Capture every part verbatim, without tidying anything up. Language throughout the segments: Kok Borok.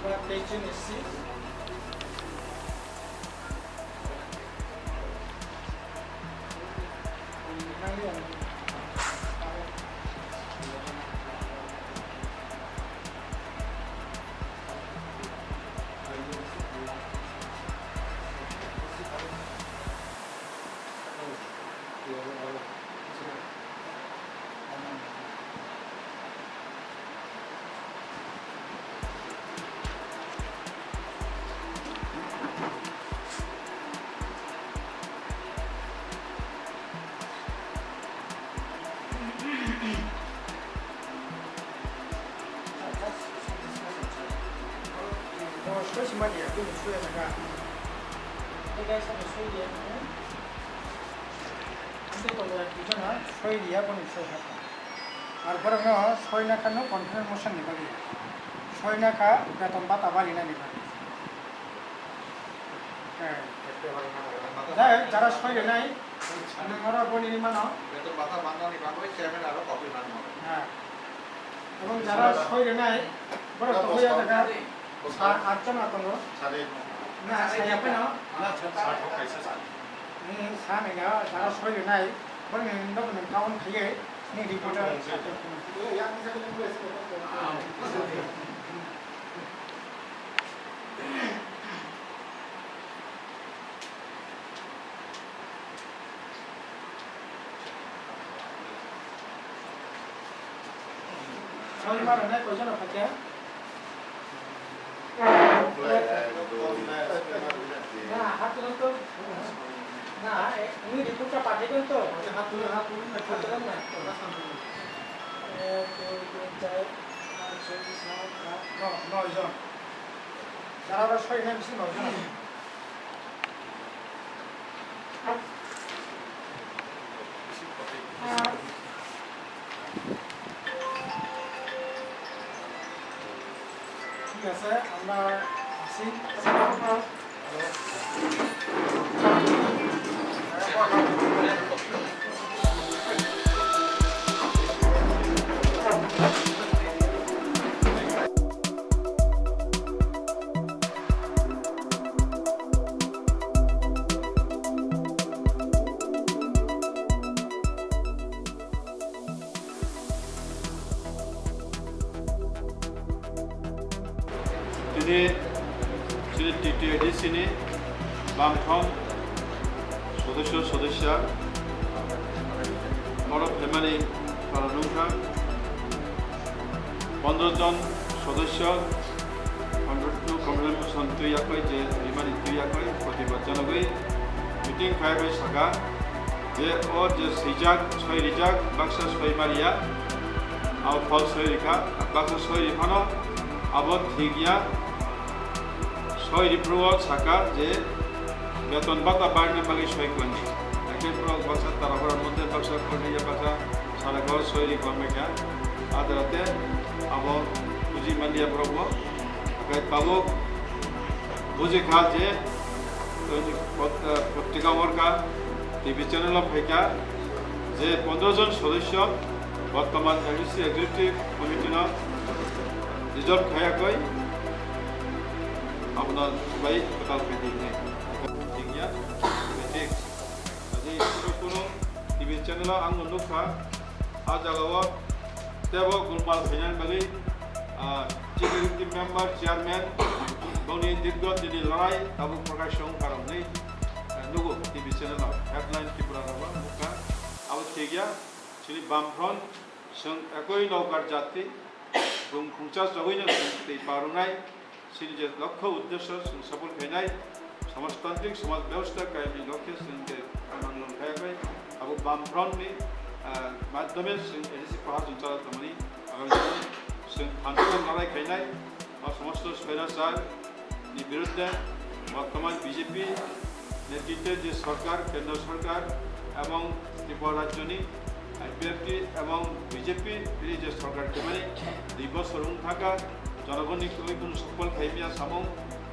আমরা তেইশ জন এসছি। Soi sima dia, bini soi ya jaga. Ini guys, ada soi dia. Nanti kalau yang itu nah, soi dia pun soi apa? Ar borokno soi na kha no confirmation ni bagwi. Soi na kha beton bata bari na ni bagwi. Eh. Jai, jara soi rwnai, nang oro boni ni mano. Beton bata banda ni bagwi chairman aro copy nang mo. Ha. Ebong jara soi rwnai, borok tongwi ya jaga. Sa atjona tongo. Sade. Na, saya pano. Na, sa, sa, kaisa sa. Ni sa ni ga, jara soi rwnai, borok ni nok ni kaun khaiye, ni reporter. Soi ma rwnai koijon rok phaikha? Na, hat tulo to. Na, eh, ini di puka pakai kan to. Hat tulo, hat tulo. Hat tulo na. Ek, dui, tin, char, panch, chhoi, sat, aat, no, noi jon. Jara aro soi na bisi noi jon. ঠিক আছে, আমরা আসি। Tini chini T T A D C ni Bamfront sodosyo sodosya borok phaimani para nungkha pondro jon sodosyo. Control to control motion twi yakoi je rimani twi yakoi protibad janagwi meeting khai bai saka je o je swijak soi rijak baksa soi maria abo phol soi rikha baksa soi riphano abo thik ya soi riphruo saka je beton bata barna bagwi soi kwlangni hakhe borok baksa tarapura moddhe baksa korniya baksa sara kor soi ri kwlangbaikha adarate abo buji manliya borokbo. Hwnkhe tabuk bujikha je, eh, pot-, eh, potrika worka T V channel o phaikha je pondro jon sodosyo bortoman L D C executive committee no dissolve khayakoi abono bai kwtal khaidi hinwi. Thik ya, thik. Kaje kunu kunu T V channel o ang nukha, a jagao tebo gulmal khainani bagwi, ah, Chief Executive Member, Chairman, boni dirgo dini lorai tabuk Prakash Song Karong ni, ah, nugo T V channel o headline Tripura rogo nukha. Abo thik ya, chini Bamfront, chwng ekoi nokar jati, bwrwng khungcha chogwi no chwng twi parwnai. Chini je lokho uddesho chwng safol khainai, samajtantrik samaj byabostha kaimni lokhe chwng je thanang lwng khayakhai, abo Bamfront ni, ah, madhyome chwng A D C Paharjung chala tongmani, agami dino chwng thansa lwng narai khainai, o somosto swairachar ni biruddhe bortoman B J P netritwe je sorkar, kendro sorkar ebong Tripura rajyoni I P F T ebong B J P tini je sorkar khaimani dui bosor wng thangkha, jonogonni kwrwi kunu sokpol khaimya samung,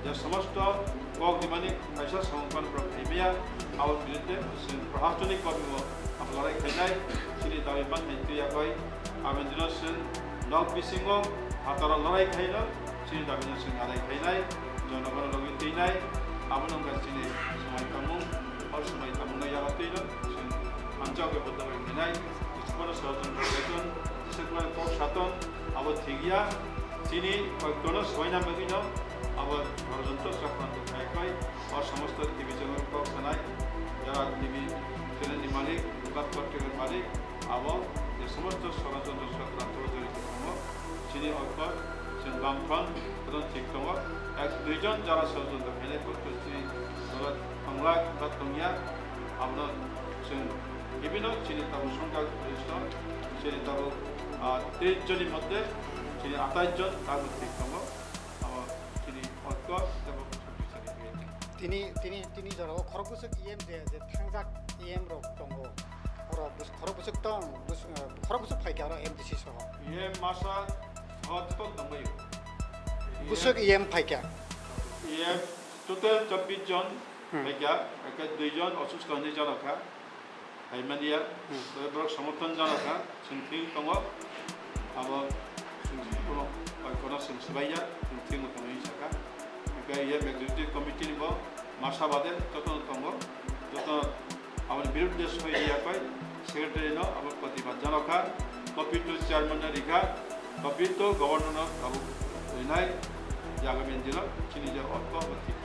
Je somosto kok dimani kaisa samung phano borok khaimaya, abo biruddhe chwng prashasonik babe bo abo lorai khainai, chini dabi manthai twi yakoi, aboni dino chwng nok bisingo phataro lorai khaino, chini dabino chwng adai khainai, jonogono logi twinai, abono wngkha chini swmai tongmung, o swmai tongmungno yago twino chwng hamjakgo bo dogoi khainai, jesa phano sorojontro khaitong, jesa phano kok satong, abo thik ya, chini koiktwno swbaina bagwino abo sorojontro chokranto khai khai, o somosto T V channel kok sanai, jara T V channel ni malik, ba patrika ni malik, abo je somosto sorojontro chokranto jorito tongo, chini ortho chwng bamphang, bodon thik tongo, ek duijon jara sorojontro khainai kok chini dolo tonglak ba tongya, abono chwng bibino chini tabuk songkha police no, chini tabuk, ah, tris joni moddhe chini atais jon tabuk thik tongo, abo chini ortho tebo chukri sari. Tini, tini, tini jorao khorok bwswk E M je, je thangjak E M rok tongo. Oro bus-, khorok bwswk tong, bus-, eh, khorok bwswk phaikha oro M D C soho. E M masa soho joto tongbaio. Bwswk E M phaikha? E M total chobbish jon Hmm. phaikha, eke dui jon osusto hinwi janokha. Hai manya, Hmm. tei borok somorthon jana kha, chwng thik tongo, abo chwng bono bai kono chwng swbaiya, chwng thik tongo hinwi sakha. Hingkhe ye executive committee ni bo masa bade jotono tongo, jotono aboni birudde soi riya koi, secretary no abo protibad jana kha, copy to chairman no rikha, copy to governor no abo rinai, yagami dino chini je ortho abo thik.